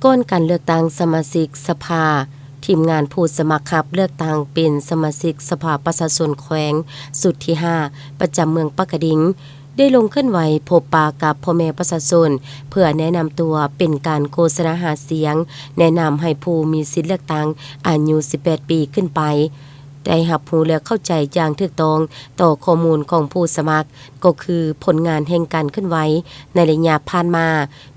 ກ່ອນການເລືອກຕັ້ງສະມາຊິກສະພາ, ທີມງານຜູ້ສະໝັກຮັບເລືອກຕັ້ງເປັນສະມາຊິກສະພາປະຊາຊົນແຂວງຊຸດທີຫ້າ ປະຈຳເມືອງປາກກະດິງ ໄດ້ລົງເຄື່ອນໄຫວພົບປະກັບພໍ່ແມ່ປະຊາຊົນ ເພື່ອແນະນຳຕົວເປັນການໂຄສະນາຫາສຽງ, ແນະນຳໃຫ້ຜູ້ມີສິດເລືອກຕັ້ງອາຍຸສິບແປດປີຂຶ້ນໄປ ໄດ້ຮັບຮູ້ ແລະ ເຂົ້າໃຈຢ່າງຖືກຕ້ອງຕໍ່ຂໍ້ມູນຂອງຜູ້ສະໝັກ, ກໍຄືຜົນງານແຫ່ງການເຄື່ອນໄຫວໃນໄລຍະຜ່ານມາ,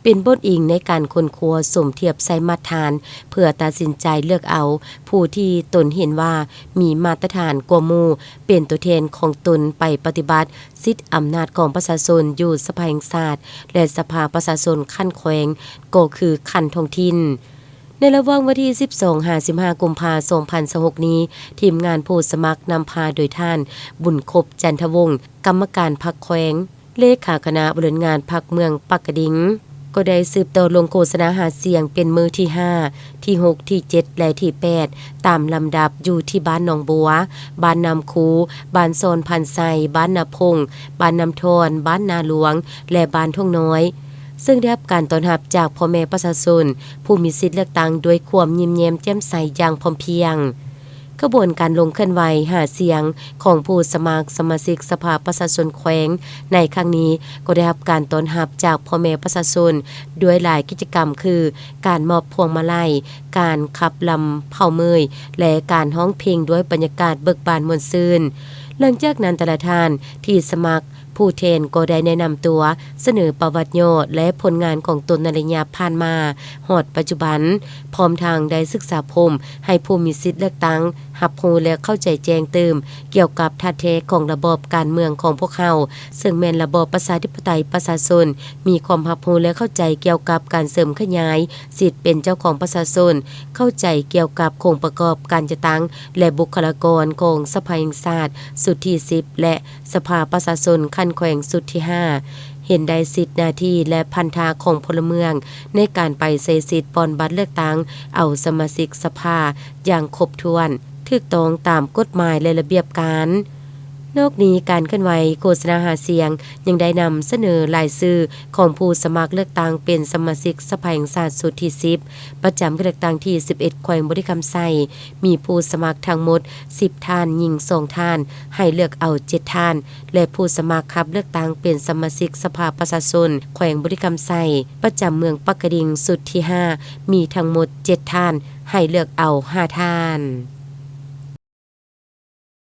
ເປັນບົດອີງໃນການຄົ້ນຄວ້າສົມທຽບໃສ່ມາດຖານ ເພື່ອຕັດສິນໃຈເລືອກເອົາຜູ້ທີ່ຕົນເຫັນວ່າມີມາດຕະຖານກວ່າໝູ່ ເປັນຕົວແທນຂອງຕົນໄປປະຕິບັດສິດອຳນາດຂອງປະຊາຊົນຢູ່ສະພາແຫ່ງຊາດ ແລະ ສະພາປະຊາຊົນຂັ້ນແຂວງ, ກໍຄືຂັ້ນທ້ອງຖິ່ນ. ໃນລະຫວ່າງວັນທີສິບສອງຫາສິບຫ້າ ກຸມພາ ສອງພັນຊາວຫົກນີ້, ທີມງານຜູ້ສະໝັກນຳພາໂດຍທ່ານ ບຸນຄົບ ຈັນທະວົງ ກຳມະການພັກແຂວງ, ເລຂາຄະນະບໍລິຫານງານພັກເມືອງປາກກະດິງ ກໍໄດ້ສືບຕໍ່ລົງໂຄສະນາຫາສຽງເປັນມື້ທີຫ້າ, ທີຫົກ, ທີເຈັດ ແລະ ທີແປດ ຕາມລຳດັບ ຢູ່ທີ່ບ້ານໜອງບົວ, ບ້ານນ້ຳຄູ, ບ້ານສອນພັນໄຊ, ບ້ານນາພົງ, ບ້ານນ້ຳທ່ອນ, ບ້ານນາຫຼວງ ແລະ ບ້ານທົ່ງນ້ອຍ, ເຊິ່ງໄດ້ຮັບການຕ້ອນຮັບຈາກພໍ່ແມ່ປະຊາຊົນຜູ້ມີສິດເລືອກຕັ້ງດ້ວຍຄວາມຍິ້ມແຍ້ມແຈ່ມໃສຢ່າງພ້ອມພຽງ. ຂະບວນການລົງເຄື່ອນໄຫວຫາສຽງຂອງຜູ້ສະໝັກສະມາຊິກສະພາປະຊາຊົນແຂວງໃນຄັ້ງນີ້ ກໍໄດ້ຮັບການຕ້ອນຮັບຈາກພໍ່ແມ່ປະຊາຊົນດ້ວຍຫຼາຍກິດຈະກຳ ຄື ການມອບພວງມາໄລ, ການຂັບລຳເຜົາເມີຍ ແລະ ການຮ້ອງເພງດ້ວຍບັນຍາກາດເບີກບານມ່ວນຊື່ນ. ຫຼັງຈາກນັ້ນ ແຕ່ລະທ່ານທີ່ສະໝັກ ຜູ້ແທນກໍໄດ້ແນະນຳຕົວ, ສະເໜີປະຫວັດຫຍໍ້ ແລະ ຜົນງານຂອງຕົນໃນໄລຍະຜ່ານມາຮອດປັດຈຸບັນ, ພ້ອມທັງໄດ້ສຶກສາພົມໃຫ້ຜູ້ມີສິດເລືອກຕັ້ງຮັບຮູ້ ແລະ ເຂົ້າໃຈແຈ້ງຕື່ມກ່ຽວກັບທ່າແທ້ຂອງລະບອບການເມືອງຂອງພວກເຮົາ, ເຊິ່ງແມ່ນລະບອບປະຊາທິປະໄຕປະຊາຊົນ, ມີຄວາມຮັບຮູ້ ແລະ ເຂົ້າໃຈກ່ຽວກັບການເສີມຂະຫຍາຍສິດເປັນເຈົ້າຂອງປະຊາຊົນ, ເຂົ້າໃຈກ່ຽວກັບໂຄງປະກອບການຈັດຕັ້ງ ແລະ ບຸກຄະລາກອນຂອງສະພາແຫ່ງຊາດຊຸດທີສິບ ແລະ ສະພາປະຊາຊົນຂັ້ນແຂວງຊຸດທີຫ້າ, ເຫັນໄດ້ສິດໜ້າທີ່ ແລະ ພັນທະຂອງພົນລະເມືອງໃນການໄປໃຊ້ສິດປ່ອນບັດເລືອກຕັ້ງເອົາສະມາຊິກສະພາຢ່າງຄົບຖ້ວນ, ຖືກຕ້ອງຕາມກົດໝາຍ ແລະ ລະບຽບການ. ນອກນີ້, ການເຄື່ອນໄຫວໂຄສະນາຫາສຽງຍັງໄດ້ນຳສະເໜີລາຍຊື່ຂອງຜູ້ສະໝັກເລືອກຕັ້ງເປັນສະມາຊິກສະພາແຫ່ງຊາດຊຸດທີສິບ ປະຈຳເຂດເລືອກຕັ້ງທີສິບເອັດ ແຂວງບໍລິຄຳໄຊ, ມີຜູ້ສະໝັກທັງໝົດສິບທ່ານ, ຍິງສອງທ່ານ, ໃຫ້ເລືອກເອົາເຈັດທ່ານ ແລະ ຜູ້ສະໝັກຮັບເລືອກຕັ້ງເປັນສະມາຊິກສະພາປະຊາຊົນແຂວງບໍລິຄຳໄຊ ປະຈຳເມືອງປາກກະດິງຊຸດທີຫ້າ ມີທັງໝົດເຈັດທ່ານ, ໃຫ້ເລືອກເອົາຫ້າທ່ານ.